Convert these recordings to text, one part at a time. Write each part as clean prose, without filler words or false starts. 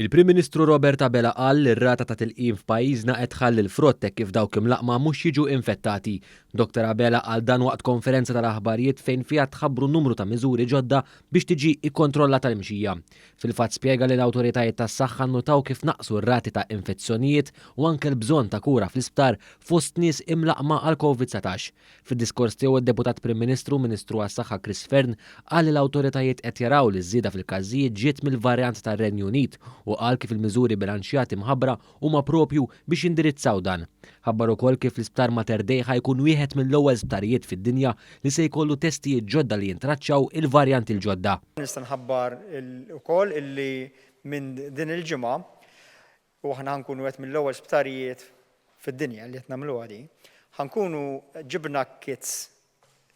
Il-Prim Ministru Robert Abela qal li r-rata ta' tilqim f'pajjiżna qed tħalli l-frott hekk kif dawk imlaqqma mhux jiġu infettati. Dr Abela qal dan waqt konferenza tal-aħbarijiet fejn fiha tħabbru numru ta' miżuri ġodda biex tiġi ikkontrollata l-imxija. Fil-fatt spjega li l-awtoritajiet tas-saħħa nnutaw kif naqsu r-rati ta' infezzjonijiet u anke l-bżonn ta' kura fl-isptar fost nies imlaqqma għall-Covid 19. Fid-diskors tiegħu d-Deputat Prim Ministru u Ministru għas-Saħħa Chris Fearne qal li l-awtoritajiet qed jaraw li ż-żieda fil-każijiet ġiet mill-varjant tar-Renju Unit u qal kif il-miżuri bilanċjati mħabbra huma propju biex jindirizzaw dan. Ħabbar ukoll kif l-Isptar Mater Dei ħa jkun wieħed mill-ewwel sptarijiet fid-dinja li se jkollu testijiet ġodda li jintraċċaw il-varjanti l-ġodda. Nista' nħabbar ukoll illi minn din il-ġimgħa, u aħna ħa nkunu wieħed mill-ewwel sptarijiet fid-dinja li qed nagħmluha din, ħa nkunu ġibna kits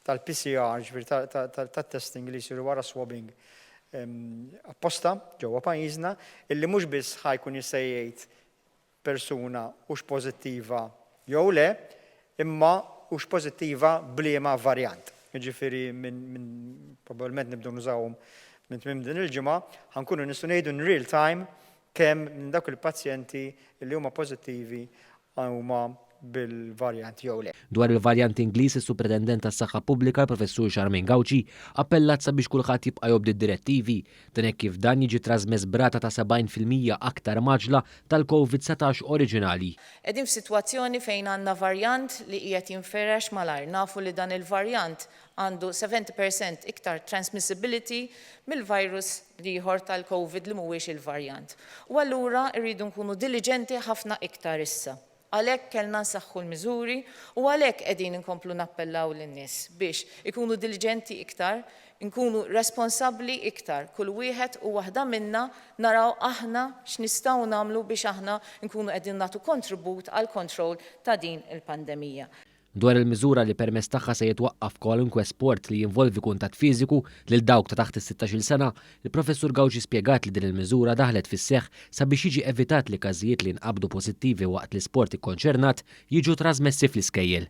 tal-PCR, ġifieri tat-testing li jsiru wara swabbing apposta ġewwa pajjiżna, illi mhux biss ħa jkun jista' jgħid persuna hux pożittiva jew le, imma hux pożittiva b'liema varjant. Jiġifieri minn probabbilment nibdew nużawhom minn tmiem din il-ġimgħa, ħa nkunu nistgħu ngħidu in real time kemm minn dawk il-pazjenti li huma pożittivi huma bil-varjant jew le. Dwar il-varjant Ingliż, is-Supretendent tas-Saħħa Pubblika, l-Professur Charmaine Gauci, appellat sabiex kulħadd jibqa' jobdi d-direttivi. Dan hekk kif dan jiġi trasmess b'rata ta' 70% aktar mgħaġġla tal-Covid-19 oriġinali. Qegħdin f'sitwazzjoni fejn għandna varjant li qiegħed jinfirex malajr. Nafu li dan il-varjant għandu 70% iktar transmissibility mill-virus l-ieħor tal-Covid li mhuwiex il-varjant. U allura rridu nkunu diliġenti ħafna iktar issa. Għalhekk kellna nsaħħu l-miżuri u għalhekk qegħdin inkomplu nappellaw lin-nies biex ikunu diliġenti iktar, inkunu responsabbli iktar, kull wieħed u waħda minna naraw aħna x'nistgħu nagħmlu biex aħna nkunu qegħdin nagħtu kontribut għall-kontroll ta' din il-pandemija. Dwar il-miżura li permezz tagħha se jitwaqqaf kwalunkwe sport li jinvolvi kuntatt fiżiku lil dawk ta' taħt is-sittax-il sena, il-Professur Gauci spjegat li din il-miżura daħlet fis-seħħ sabiex jiġi evitat li każijiet li jinqabdu pożittivi waqt l-isport ikkonċernat jiġu trażmessi fl-iskejjel.